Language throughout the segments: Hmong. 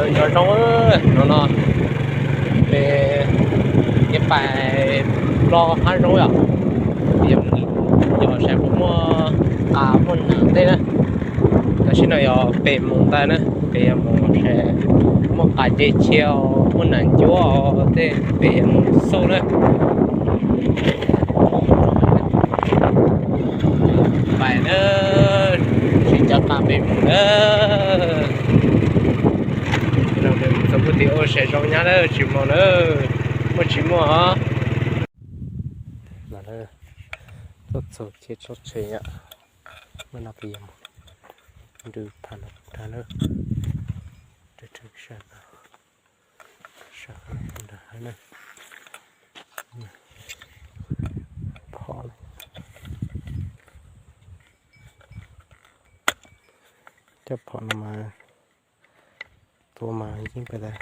Nyob zoo, hnub no peb yuav pais plob hav zoov yom, yog saib puas muaj qas muaj nas tej na. Tam sim no yog peb moos ntawd na, peb yuav mus saib muaj qas ces tshia, muaj nas ncuav tej, peb yuav mus xauj na. Pais na, sib cav qas peb mus na. Txog pem mus txog pem tim ua seb zoo nyab lawm tsis muaj na, muaj tsis muaj os. Tuaj txog ces tsob tshem yom, ua no peb yuav mus nrw phaj no rau na, rau sab no, sab no nrag na, phom, cov phom no mas tua mas yeej pais tas,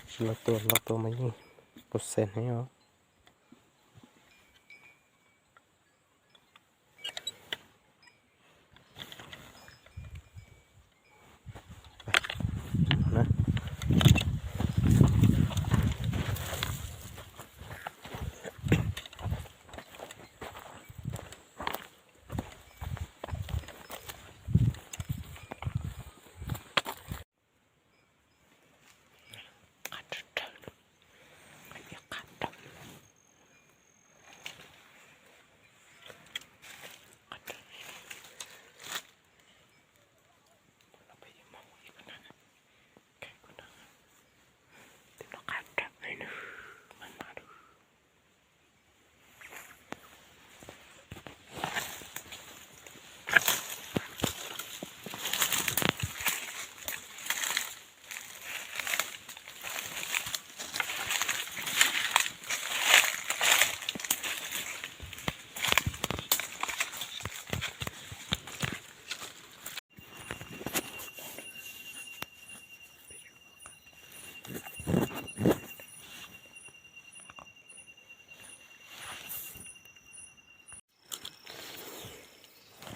tsis los tua, los tua mas yeej puas xees heev os.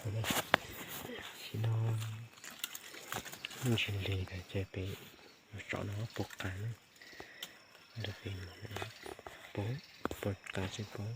Tam sim no ntsis lig lawm ces peb mus tsom no puas qas na, lawv peb mus puas, puas qas tsis puas.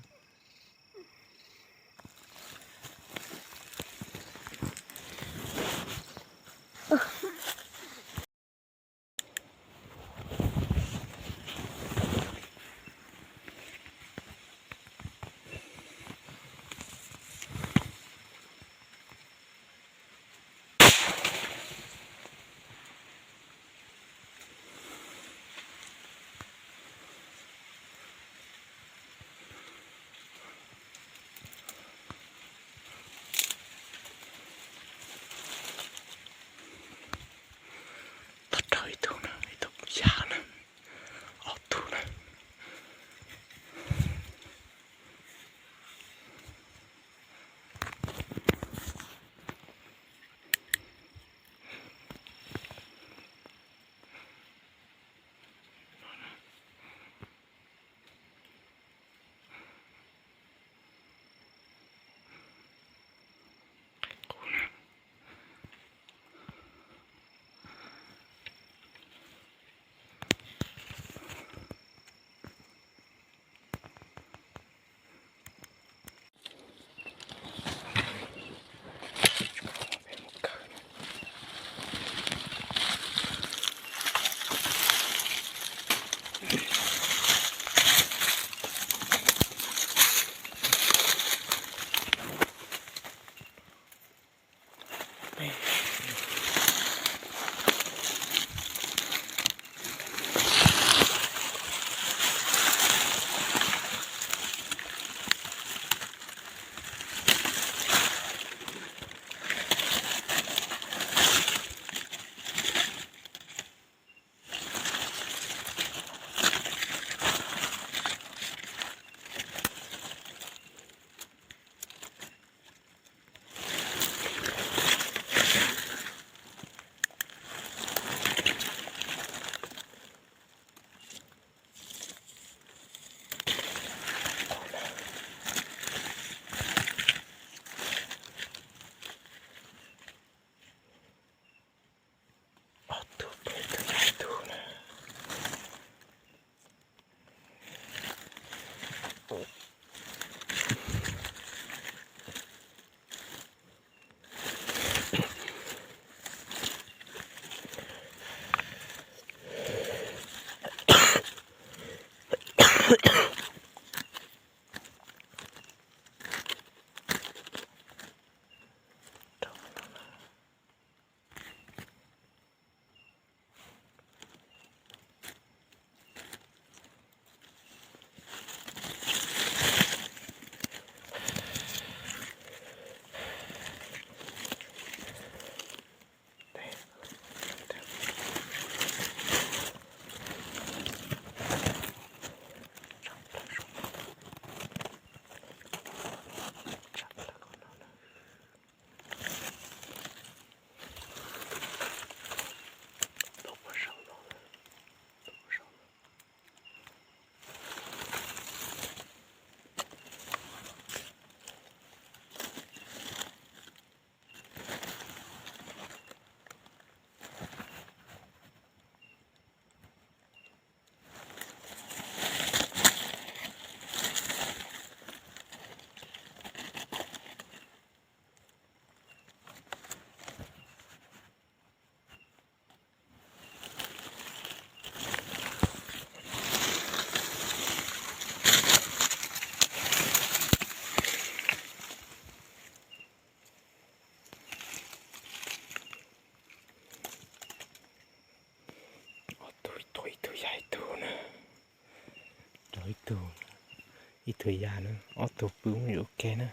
Tus yam na, ob tug pw mus yuav ua ke na.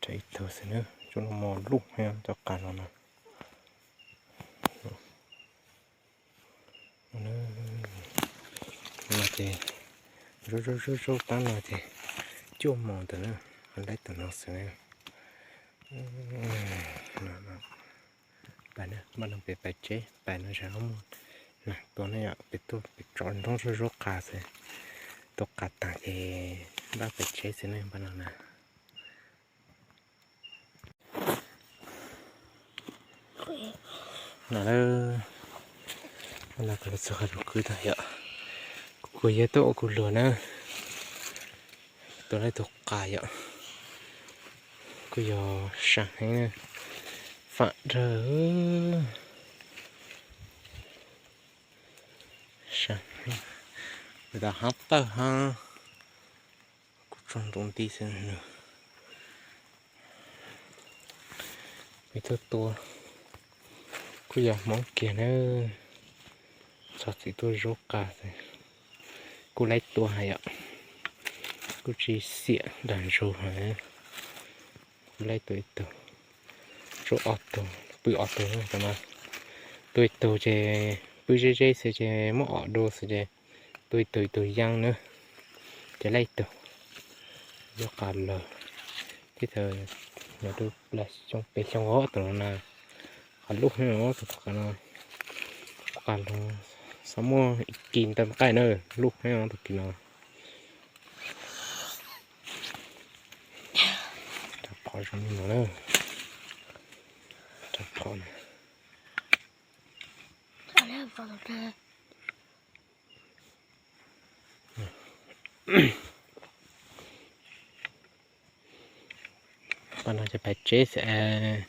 Tshuav ib tug xwb na, cov no mos luj heev cov qas no na. No ces zaub zaub zaub zaub tab no ces cuaj mos ntawm na, laib tus no xwb na. Pais na, npaj no pem pais tsheb, pais no sab muag na, tua no yom, pem tuaj pem tso ntoob zaub zaub qas xwb, tua qas tag ces npaj pais tsheb xwb na, npaj no na. No na, no kuv los txog qhov tus kwv tag yom, kuv kuj yog tuaj ua kuv luag na, tua laib tus qas yom, kuj yog sab heev na, fam dawg, sab heev, tas hab tawg hab, kuj tsaug ntau nti xwb. Peb tuaj tua kuj yog Hmoob kiag na, txog txiv tuaj zaub qas xwb, kuj laib tua hais yom, kuj tsis xiam dag ntsuag hais, kuj laib tua ib tug, zaub ob tug, pw ob tug no, tua ib tug ces pw zeb zeb xwb ces muab om dua xwb ces tua ib tug ib tug yeeb na, ces laib ib tug, zaub qas lawm, tib thaum no xyoo peb xyoo ob tug no na, qas luj heev os tus qas no, qas no xav muaj ib kis ntawm qaij na, luj heev os tus kis no. Rab phom zoo li no na, rab phom na. Pab no ces pais tsheb xwb,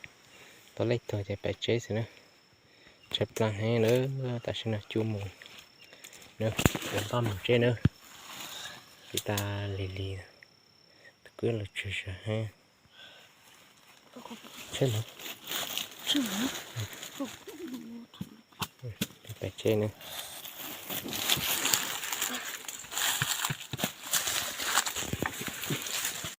tua laib tug ces pais tsheb xwb na. Tshaib plab heev lawm, tam sim no cuaj moos na, yuav npaj mus tsheb na. Tsis tas lig lig, tus kwv los tsawg tsawg heev. Tsheb no, pais tsheb na.